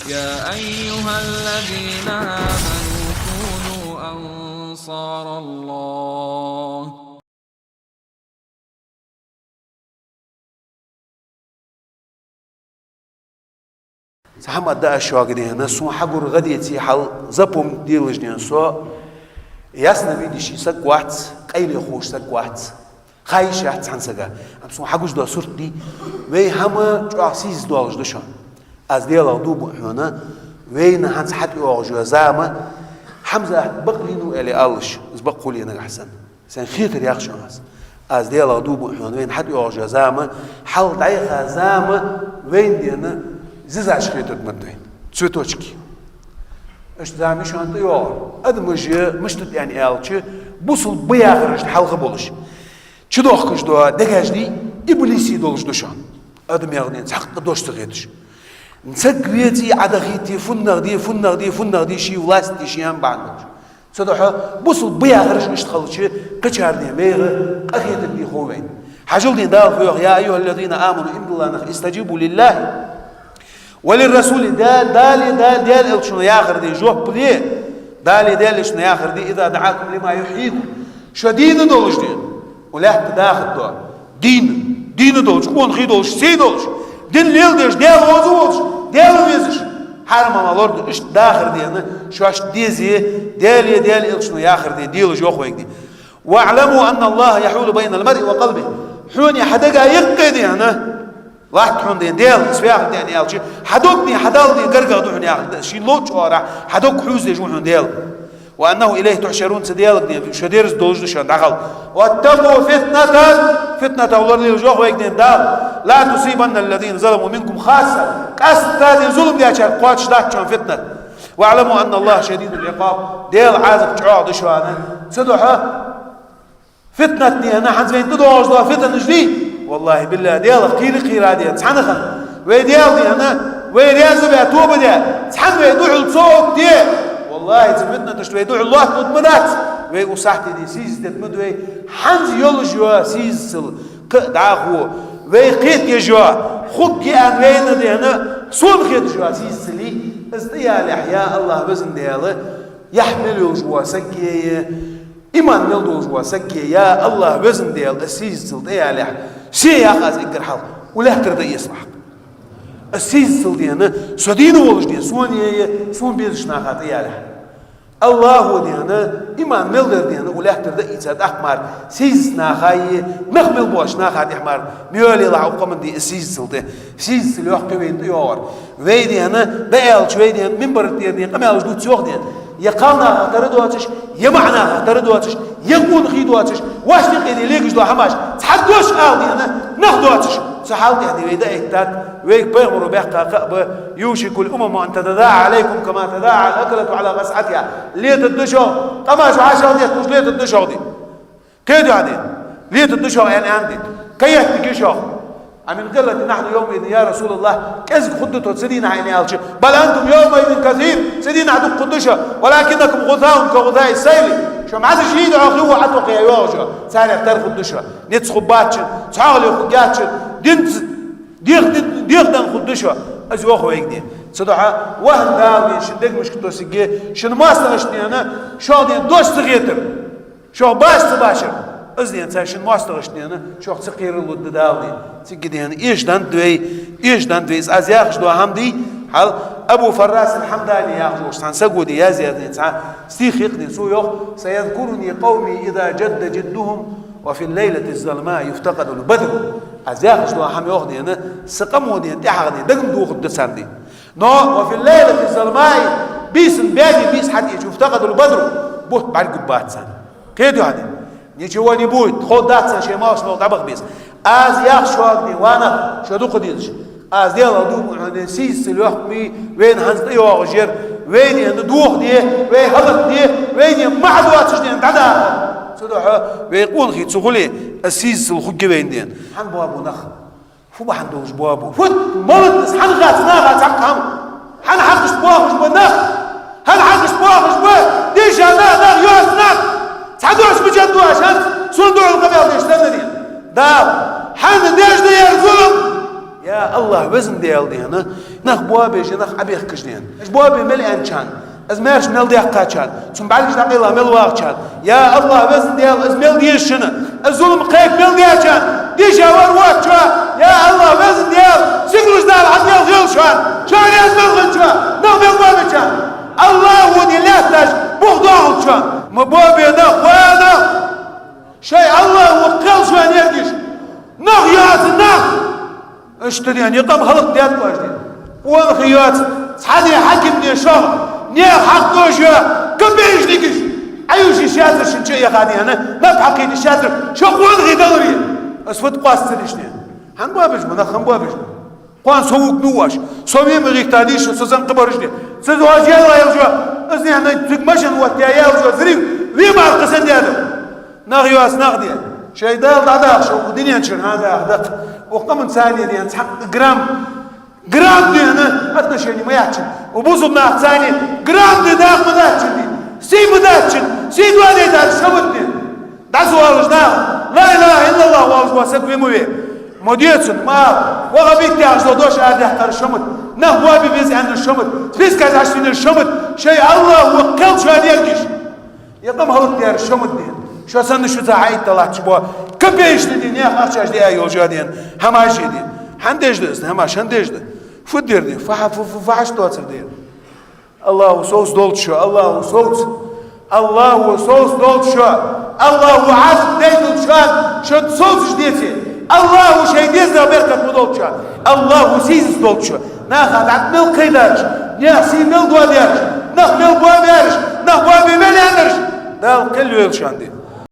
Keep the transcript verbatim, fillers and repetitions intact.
يا أيها الذين آمنوا كونوا أنصار الله. Цхьа хӀама да аз шуга дийна, сона хьагур гӀадеце хьал запомнить делаш дийна со, ясно видящий саг вац, къайле ховш саг вац. Ха йиш яц цхьан сага. Амма сона хьагуш дола сурт дий, вай хӀама чӀоагӀа сийсаз долаш да шоана. Аз Даьлах дув буъ хьона, вайна хӀанз хьатӀайоагӀаш йола зама, Хьамзат бакълийнав аьле алалаш, из бакъ хуле нагахьа санна. Сона хетар яхаш шоана аз. Аз Даьлах дув буъ хьона, вайна хьатӀайоагӀаш йола зама, хьалха дӀаяха зама, вайна дийна зизаш хетаргда ма дий вайна. Цветочки. Иштта зама я шоана тӀайоагӀар. Адамаш мишта да аьнна аьлча, бусалба ба яхарашта хьалха болаш, чудохкаш дола дегаш дий, иблисий долаш да шоана. Адамех дийна цхьаккха дош ца хеташ. Саг веце а Ӏодахийте, фуннагӀа де, фуннагӀа де, фуннагӀа де, ший власть де, ший хӀама бахьан долаш. Цудухьа бусалба ба яхараш иштта хилча, кхычар дийна вайга къахетаргда хов вайна. Хьажал дийна Дала фу йоах: يا أيها الذين آمنوا, иман дилла нах, استجيبوا لله وللرسول, Даьла, Даьла, Даьла, Даьла элчано яхар де жоп ле, Даьла, Даьла элчано яхар де, إذا دعاكم لما يحييكم, шо дийна долаш дийна, укх лаьтта даха дола, дийна, дийна долаш, къонахий долаш, сий долаш, дин леладеш, Даьла гӀоза волаш, Даьла везаш, хьарам-хьалал лораде, иштта дахар дийна, шоашта дезе, Даьла, Даьла элчано яхар де, делаш йоах вайга дийна. واعلموا أن الله يحول بين المرء وقلبه. Хьона хьа дага юкъе дийна латт хьона дийна Даьла, из фу яхар да аьлча, хьа дог дийна, хьа Далла дийна гаргагӀа да хьона яхар да, шийна ловча оагӀорахьа хьа дог хьувзадеш ва хьона Даьла. وأنه إليه تحشرون, цу Даьлага дийна шо дерза долаш да шоана дӀахо. واتقوا فتنة, фитнатах лоралелаш йоах вайга дийна Дала, لا تصيبن الذين ظلموا منكم خاصة, къаьстта дийна зулам дечарга кхоачаш дац шоана фитнат. واعلموا أن الله شديد العقاب, Даьла Ӏазап чӀоагӀа да шоана. Цудухьа фитнат дийна, хӀанз вайна тӀадоагӀаш дола фитнаш дий, валлахӀи-биллахӀи, Даьлах кхера-кхера дийна, цхьаннахьа, вай Даьла дийна, вай раьза ваь, тоба даь, цхьанна вай духьал ца оттаде, валлахӀи, цу фитнаташта вай духьал лоатталургда ма дац, вай укх сахьте дийна сийсаз дергда ма дий вай, хӀанз йолаш йола сийсазал кхы а дӀахо, вай кхетаеш йола, хургья аьнна вайна дийна, сона хеташ йола сийсазал, из тӀаялехь, я АллахӀ, Веза Даьла, яхь мел йолаш вола саг е, иман мел долаш вола саг е, я АллахӀ, Веза Даьла, из сийсазал тӀаялехь, се яха аз эггара хьалха, укх лаьттара дӀаэцалахь. Из сийсазал дийна, со дийна волаш дийна, сона е, сона безача наха тӀаялехь. АллахӀа дийна, иман мел дар дийна, укх лаьттара дӀаийца тӀаккха мара, сийсаза наха е, нах мел боацача наха тӀехьа мара, ма йоалаелахь укх къаман дийна из сийсазал тӀа, сийсазал йоах кхы вайна тӀайоагӀар. Вай дийна, дӀааьлча вай дийна, минбара тӀера дийна, къамаьлаш дувца йоах дийна, е кхалнахах тара доацаш, е маӀа нахах тара доацаш, е къонахий доацаш, вӀаший юкъе дийна лелаш дола хӀамаш, цхьа дош ала дийна, нах доацаш, цу хьала тӀа дийна вай дӀаэттад, вайга пайхамаро баьккха кхаъ ба: يوشك الأمم أن تداعى عليكم كما تداعى الأكلة على قصعتها. Летаргда шоана, къамаш вӀашагӀдетталуш летаргда шоана дийна. Кхетий хьона дийна? Летаргда шоана аьнна, аьнна дийна. Кхы еттаргья шоана. أمن قلة نحن يومئذ يا رسول الله, кӀезига хургда тхо цу дийнахьа аьнна аьлча, بل أنتم يومئذ كثير, цу дийнахьа дукха хургда шо, ولكنكم غثاء كغثاء السيل, шо мӀаьзача йийда хьо хи ву Ӏотохаяь йоагӀаш, царех тара хургда шо, низ хургбац шун, цхьоагӀле хургьяц шун, динца дегӀ-, дегӀаденна хургда шо, из йоах вайга дийна. Цудухьа ваха Дала дийна шун дегашка тосиге, шун моастагӀашта дийна, шоана дийна дош ца хетар. Шоана баш ца башар, из дийна цу шун моастагӀашта дийна, шоана ца кхерар лургда Дала дийна. Цига дийна, эшаденнад вай, эшаденнад вай, из аз яхаш дола хӀама дий, хьал Абу Фаррас аль-Хьамдани яхаш волча цхьан саго дийна яздаь дийна цхьа стих я-кх дийна, цо йоах: سيذكرني قومي إذا جد جدهم وفي الليلة الظلماء يفتقد البدر. Аз яхаш дола хӀама йоах дийна, са къамо дийна, тӀехьагӀа дийна, дага-м дохаргда царна дийна. Но وفي الليلة الظلماء, бийсан баьде бийса хьатӀаийцача, يفتقد البدر, бутт бӀаргагургбац царна. Кхетий хьона дийна? Ничего не будет, ховргдац царна шоай малшна дӀабаха беза. Аз яхаш шуга дийна, ва нах, шо дукха дезаш. Аз Даьлах дув буъ хьона дийна, сийсазал йоах ма дий, вайна хӀанз тӀайоагӀаш яр, вай дийна дохаде, вай хӀалакде, вай дийна маӀа доацаш дийна дӀадахар. Цудухьа вай къонахий ца хуле, из сийсазал хургья вайна дийна. ХӀана боабу нах? Фу бахьан долаш боабу? Фу молодец, хӀана хац наха цхьаккха хӀама? ХӀана хьакхашта боахаш ба нах? ХӀана хьакхашта боахаш ба дийша нах, нах, йоаца нах? Цхьа дош мичад ду оаш хӀанз, сона духьал къамаьл деш санна дийна? Дала, хьанна деш да ер зулам? Я АллахӀ, Везан Даьла, дийна, нах боабеш, нах Ӏобехкаш, дийна. Уж боабе мел аьнначарна, из маьрша мел даьккхачарна, цун бӀаргаш дӀакъайла мел вагӀачарна, я АллахӀ, Везан Даьла, из мел дезаш шоана, из зулам кхайка мел даьчарна, дийша вар воацачоа, я АллахӀ, Везан Даьла, сигалаш Дала хьа мел хилда шоана, шоана раьза мел хилда шоана, нах мел боабечарна. АллахӀ ва, дийна, лаьтташ бух доахалда шоана. Ма боабе нах, ва нах! Шоай АллахӀ ва кхел шоана ергиш. Нах йоаца, нах! Иштта, дийна, ер къам хӀалакдаьд оаш, дийна. Къонахий йоаца, цхьанне хьакимне шох, наьха хьакъ дош йоа, капейча дикаш. Ӏаюши шаьцар шин чу яха, дийна, наб хьакхийта шаьцар, шо къонахий даларе. Аз фуд къоастадеш, дийна? ХӀана боабеш ба, нах, хӀана боабеш ба? Кхоана со вувргва оаш. Со ве ма гӀиттадий шо, со санна кхыбараш, дийна. Ца зоаш яла ял жо, аз, дийна, цига машен оттаяь ял жо, взрыв, ве мара кхы санна даьд. Нах йоаца, нах, дийна. Шоай Дала дӀадахача укх дунен чура хӀана даха дакх. Укх къаман царна, дийна, цхьаккха грамм, грамм, дийна, отношени ма яц шун. Укх бусалба наха царна грамм, дийна, дакъа ма дац шун, дийна. Сий ма дац шун. Сий доадайтар шо ма да, дийна. ДӀасавоалаш наха, لا إله إلا الله оалаш вола саг ве ма ве. Ма децан, ма, ваха битташ дола дош арадаьккхар шо ма да. Нах боабе беза аьннар шо ма да. Спискаш Ӏочуденнар шо ма да. Шоай АллахӀ ва кхел шоана ергиш. Ер къам хӀалакдаьр шо ма да, дийна. Шо санна шуца хьаийца латташ бола капейча, дийна, наьха ахчаш диа йолаш, дийна, хӀамаш, дийна. ХӀана деш да из, хӀамаш хӀана деш да? Фу дер, дийна? Фу, фу, фу, фу хьашт доацар, дийна? АллахӀ ва совца долча шо, АллахӀ ва совца. АллахӀ ва совца долча шо. АллахӀ ва Ӏазап дайталда шоана, шоана совцаш деце. АллахӀ ва шоай дезала беркат ма долда шоана. АллахӀ ва сийсаз долча шо. Наха дӀа мел кхайдараш, наьха сий мел доадаьраш, нах мел боабаьраш, нах боабе мел аьннараш. Дала кхел йойла шоана, дийна.